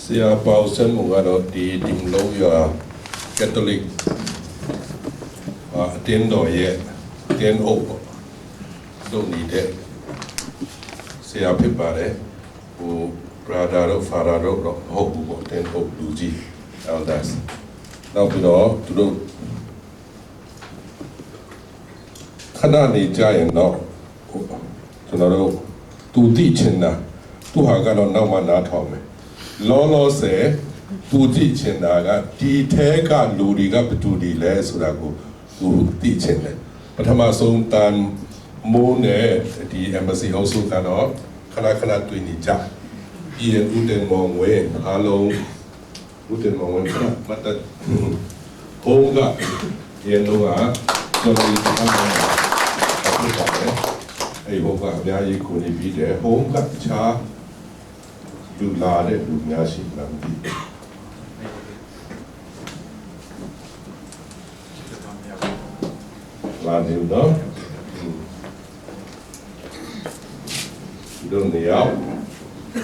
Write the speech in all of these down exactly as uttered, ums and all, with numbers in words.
ဆရာ ပေါက်စံမုံ ကတော့ ဒီ ဒိုမူးယွတ် ကက်သလစ် အသင်းတော်ရဲ့ သင်းအုပ်ပေါ့၊ လုပ်နေတဲ့ ဆရာဖြစ်ပါတယ်။ ဟို brother တို့ father တို့တော့ မဟုတ်ဘူးပေါ့၊ သင်းအုပ်လူကြီး elders။ နောက်ပြီးတော့ သူတို့ ခဏနေကြရင်တော့ ကျွန်တော်တို့ သူသိချင်တာ သူ့ဟာကတော့ နောက်မှနားထောင်မယ်။ လောလောဆယ် သူသိချင်တာက ဒီထဲကလူတွေက ဘယ်သူတွေလဲဆိုတာကို သူသိချင်တယ်။ ပထမဆုံး သံမိုးနဲ့ ဒီ Embassy အုပ်စုကတော့ ခဏခဏတွေ့နေကြ။ ပြီးရင် ဦးတင်မောင်ဝင်း အားလုံး ဦးတင်မောင်ဝင်း ခဏမှတ်တမ်း ဟိုးမ်ဂါဒ် အရင်တုန်းက ကျွန်တော်ဒီစခန်းမှာ ဖြစ်ပါတယ်။ အဲဒီ ဟိုးမ်ဂါဒ် အများကြီး ကူညီပေးတယ်။ ဟိုးမ်ဂါဒ် တခြား လူလာတဲ့လူများရှိမှန်းမသိဘူး။ လာနေဦးနော်။ ဒီလိုနေရာ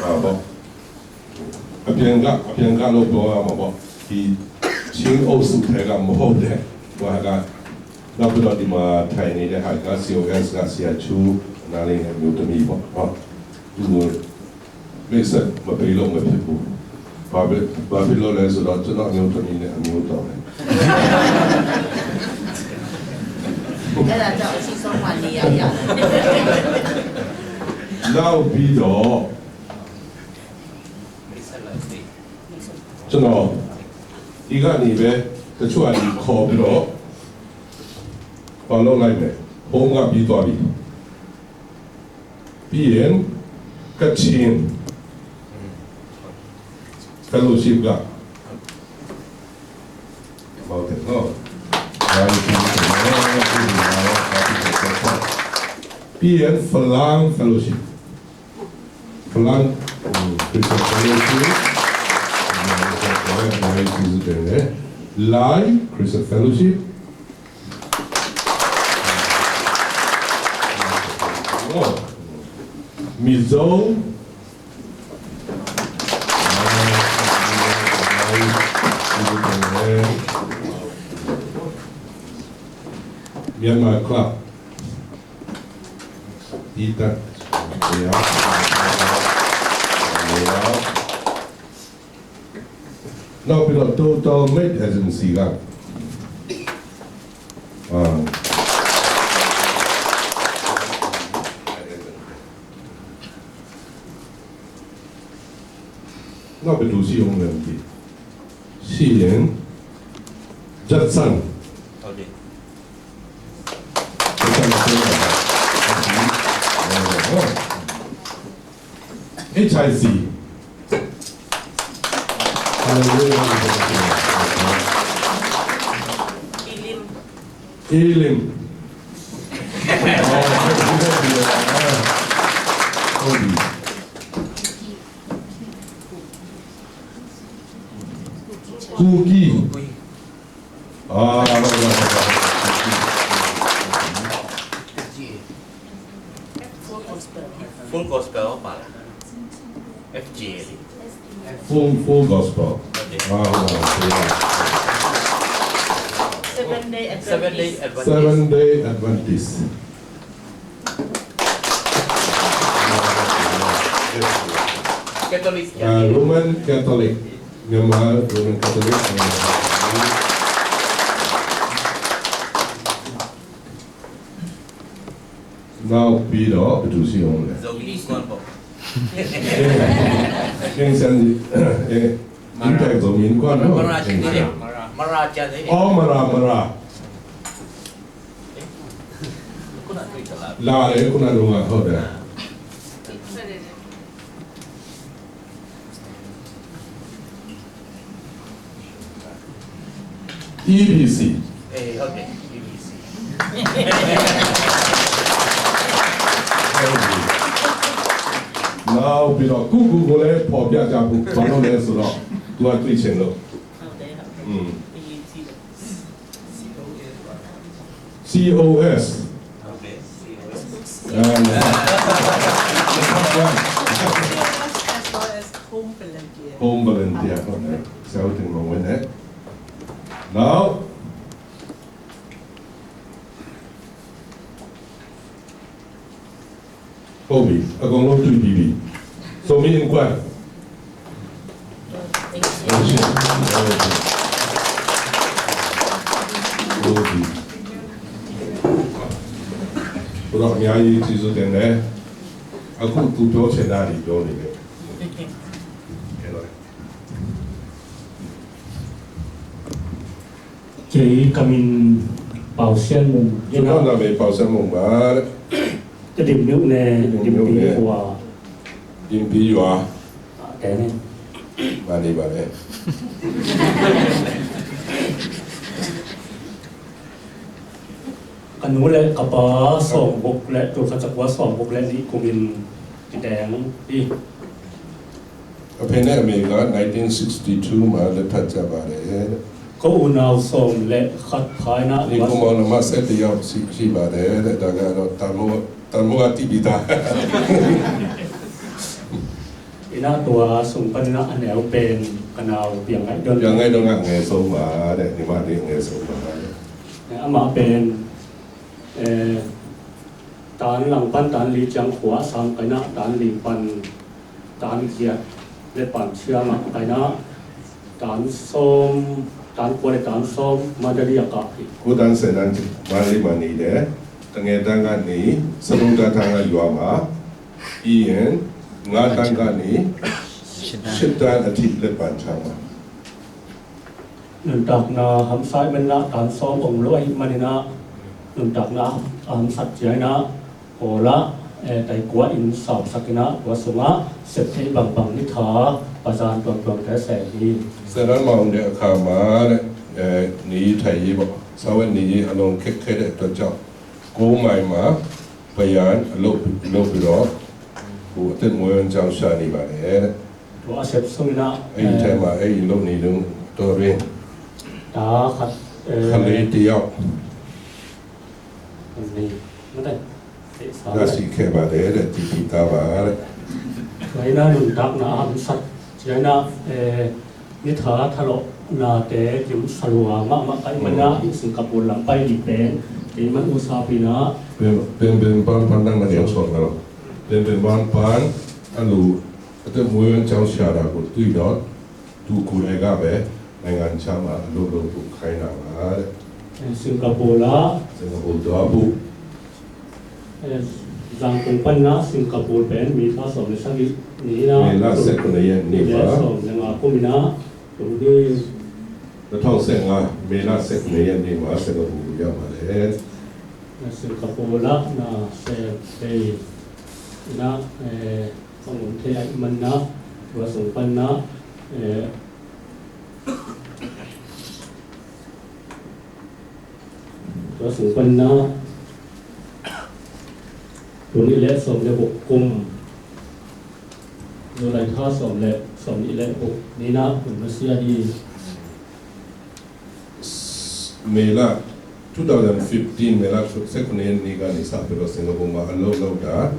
မှာပေါ့။ အပြန်က အပြန်ကလို့ ပြောရမှာပေါ့။ ဒီချင်းအုပ်စုထဲက မဟုတ်တဲ့ ဟိုဟာက နောက်ပြီးတော့ ဒီမှာထိုင်နေတဲ့ဟာက စီအိုအက်စ် က ဆရာချူ နားလည်တဲ့ အမျိုးသမီးပေါ့နော်။ သူကို မိတ်ဆက်မပေးလို့မဖြစ်ဘူး။ ဘာဖြစ် ဘာဖြစ်လို့လဲဆိုတော့ ကျွန်တော် အမျိုးသမီးနဲ့ အမျိုးတော်တယ်။ အဲ့ဒါကြောင့် အချစ်ဆုံးမှာ နေရာရတယ်။ နောက်ပြီးတော့ ကျွန်တော် ဒီကနေပဲ တချို့က ဒီခေါ်ပြီးတော့ ဘာလုပ်လိုက်မယ်။ ဟိုးမ်ဂါဒ် ပြီးသွားပြီ။ ပြီးရင် ကချင် fellowship က ဟုတ်တယ်နော်။ ပြီးရင် Falam Fellowship, Falam, um, Christian Fellowship, လာၢ် Christian Fellowship, မီဇို မြန်မာ Club တီးတတ် နောက်ပြီးတော့ Total Mate Agency က အာ နောက်ဘယ်သူရှိဦးမလဲမသိဘူး။ ရှိရင် Judson. ဟုတ်တယ်။ Judson က HIV. Hallelujah. Elim. Elim. Oh, Kuki. Ah, Full Gospel ပါလား။ FGA လေ။ Full, Full Gospel. Okay. Ah, ah, ah. Seven Day Adventist. Seven Day Adventist. Catholic. Ah, Roman Catholic. Myanmar Roman Catholic. နောက်ပြီးတော့ ဘယ်သူရှိအောင်လဲ။ Zomi Inkuan ပေါ့။ အဲ၊ အဲ၊ အဲ၊ Impact Zomi Inkuan နော်။ Mara ရှိသေးတယ်။ Mara ကျန်သေးတယ်။ အော်၊ Mara, Mara. ခုနတွေ့သလား။ လာတယ်၊ ခုနတုန်းက။ ဟုတ်တယ်။ EBC. အေး၊ ဟုတ်တယ်။ EBC. နောက်ပြီးတော့ ကိုယ့်ကိုယ်ကိုလည်း ဖော်ပြကြဖို့။ ဘာလို့လဲဆိုတော့ သူက တွေ့ချင်လို့။ ဟုတ်တယ်၊ ဟုတ်တယ်။ อืม။ အရေးကြီးတယ်။ COS. Okay. And as well as Home Volunteer. Home Volunteer. Sia Hau Tin Maung Maung eh. Now, Kobe, a kong lo tui bibi. So mi in kuan. Kobe. Kuan a ngai ci su teng ne. A ku tu to chen da di to ni ne. Kei ka min Pau Sian Mung. Cun nang na min Pau Sian Mung mah. Ka dim niu ne, dim niu ne. Dim pi yua. Dim pi yua. Mani mani. Ka nu le ka pa sawm buk le tul khat zakua sawm buk le nih kumin kiteng hi. A phen eh a min ah nineteen sixty-two mah le phat cia mah le. Ka unau sawm le khat pha in ah. Ni kum awng na mah se ti yau si si mah le le da ga lo tam lo tam lo a ti bi ta. In ah tua sung pan in ah a neu pen ka nau Piang Ngaih Don. Piang Ngaih Don ah nge so mah le ni mah ni nge so mah le. Amah pen Tan lang pan tan li ciang khua a sang ka hi in ah, tan li pan tan giat le pan chia mah ka hi in ah, tan sawm, tan kua le tan sawm Madali a kah hi. Kudan senan Madali mah ni le, tange tanga ni, sabung ta tanga yuam a, i en, nga tanga ni, shit tan a thip le pan chia mah. Nuntakna hamsa ahih manin ah tan sawm om lo ahih manin ah nuntakna a hamsat ciangin ah Kawl ah, eh, taikua in sausak in ah tua sungah sep theih bangbang ni tha pazan tuamtuamte sem hi. Senan Maung Deh a kha ma, eh, ni thai hi bawh. Sawen ni a long khekkhe deh tua ciang ko mai ma payan a lo lo pi lo. Ku a tet muay on ciang sha ni ba ne. Tua a sep sung in ah, ei, eh, thai ma ei lo ni lung tua rin. Ta khat, eh, khat le ti yau. Ni, mate. Te sa. Na si khe ba de de ti ti ta ba de. Tua in ah nuntakna a hamsat ciang in ah, eh, ni tha thalawhnate kim sa lua mahmah ka hih manin ah, Singapore lam pai ding pen kei man usa pi in ah. Pen pen pen pan pan dang na diang suak na lo. Pen pen pan pan a lu. Ate muay on ciang sia da ku tui dot tu ku e ga be nai ngan cha ma lo lo tu khai na ma. Singapore la. Singapore dua bu. Zangkong pan na Singapore pen mi tha sawm le sagih ni na. Me la sek na yan ni ba. Sawm le nga kum na. Tu di. Na thong sek nga me la sek na yan ni ma Singapore ya ma le. Singapore la na se pe na, eh, Ka ngun thei ahih manin ah, tua sung panin ah, eh, tua sung panin ah, tul nih le sawm le guk kum, July tha sawm le, sawm nih le guk ni-in ah hun nusia hi. May la two thousand fifteen, May la sawm le kua ni ka ni sa pelo Singapore ma a lo lo da.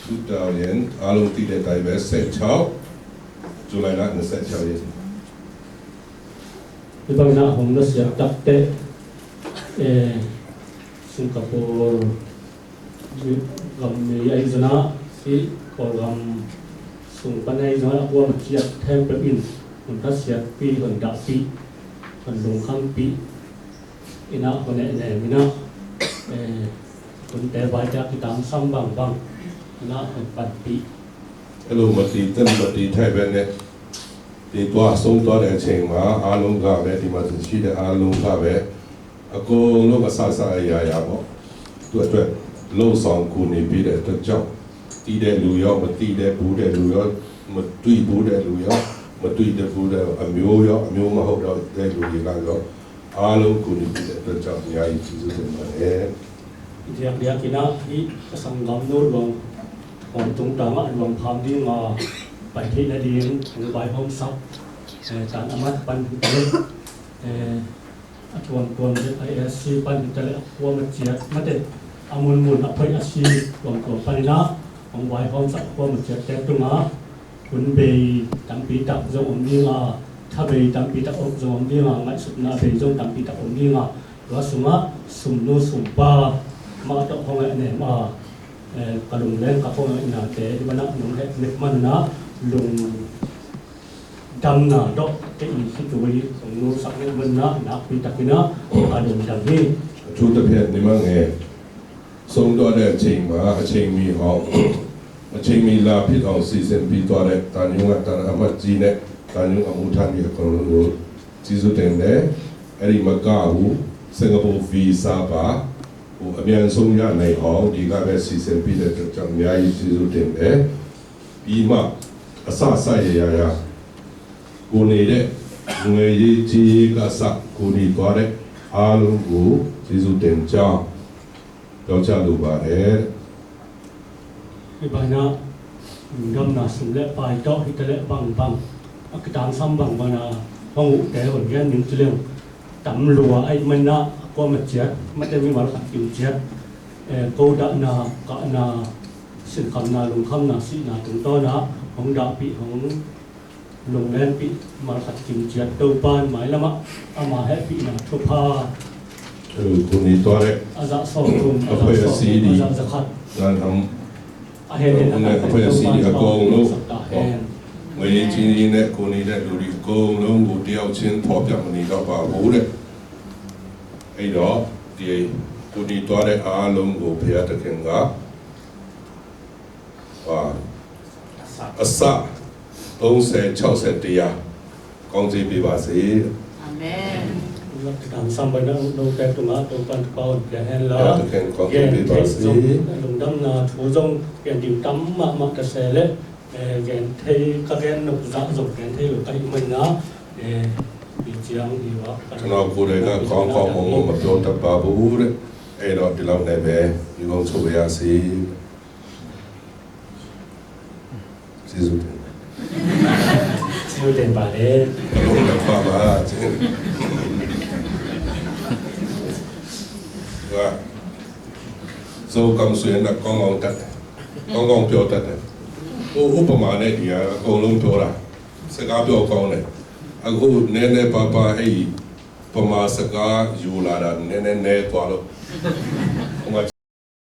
Two thousand a lo ti de tai be se chao. July la na se chao ye. Ibang na hong na sia tak te, eh, Singapore gam mi ahi zong ah, hih Kawlgam sung pan ahi zong ah, a kuamah ciat thempeuh in hun khasiatpih, hun dahpih, hun lungkhampih in ah, hun nehnem in ah, eh, hunte vaite a kitangsam bangbang in ah hun panpih. Hello, mati ten mati thai ben ne. Ti tua sung tua ne cheng ma, a lung ga be, ti ma ti si de a lung ga be. A kong lo ka sa sa a ya ya bo. Tua tua lo song ku ni pi de tua chao. Ti de lu yo, ma ti de bu de lu yo, ma tui bu de lu yo, ma tui de bu de a miu yo, a miu ma ho de lu yi la yo. A lo ku ni pi de tua chao ya yi ci zu ten ma e. Diak diak in ah hih ka sanggam nu luang hong tung tang ah luang pham ding a pai theih na ding hong vaihawmsak. Eh, tan a mat pan hong tung. Eh, A tuamtuam le a S C pan hi ta le a khuam a ciat mate a munmun a phoih a si tuamtuam panin ah hong vaihawmsak a khuam a ciatte tungah Hun bei tampi tak zong om ding a, tha bei tampi tak zong om ding a, ngaihsutna bei zong tampi tak om ding a, tua sungah sumnu sumpa mah tawh hong eh nem a, eh, ka lunglen ka hong eh nate i manah nong heh nek manah lungdamna tawh kei i khitui hong nusak nek manah nakpi takin ah ka lungdam hi. Thu ta phiat ni mang e. Song tua dek a cheng ma a cheng mi hong a cheng mi la phit hong si sen pi tua dek tan yung a tan a mat ji nek tan yung a mu than mi a kong lu ci zu ten dek a ri ma ka hu Singapore visa pa hu a mian song ya nei hong di ka dek si sen pi dek chak chak mia i ci zu ten dek pi ma a sa sa ya ya ya ku ni dek ngai yi ci ka sa ku ni tua dek a lung ku ci zu ten chak ပြောကြလိုပါတယ်။ Hih banah lungdamna sum le pai tawh hita le bangbang a kitangsam bangbang a hong uhte hon gen ning ci leng tam lua aih manah a kuama ciat mate mimal khat kim ciat, eh, ko dahna kahna sinkhamna lungkhamna sihna tungtawnah hong dahpih hong lunglenpih malkhat kim ciat Topan mailamah ama hehpihna thupha. Kuni tua rek a zah sawm thum a zah sawm thum a zah zakhat dan ham a hen hen a khat a phoi a si di a kong lo mai ci ni ne kuni ne lu di kong lo ngu tiau cin pop yam ni ka pa hu ne. Ei do di kuni tua rek a lo ngu pia ta keng ga. Wa. Asa. Tong se chau se tia. Kong ji pi ba si. Amen. Lak tang sam bai na no te tunga tong pan pa on pian hen la. Ya tu ken kong ji pi ba si. Lungdam na thu zong pian dim tam ma ma ta se le. Eh, gen thei ka gen nok za zong gen thei lo ka hi mai na. Eh, pi chiang hi wa. Kano ku de ka kong kong mong mong ma pion ta ba bu de. Ei do di lau ne be. Di kong chu ya si. Sizu ten. Sizu ten pah le. Lung lam pah mah. Wa. Zo kam sui nak kong ong tat. Kong ong pyo tat. U, upama ne dia kong lung pyo la. Saka pyo kong ne. Aku ne ne papa ei. Pama saka yu la da ne ne ne tua lo.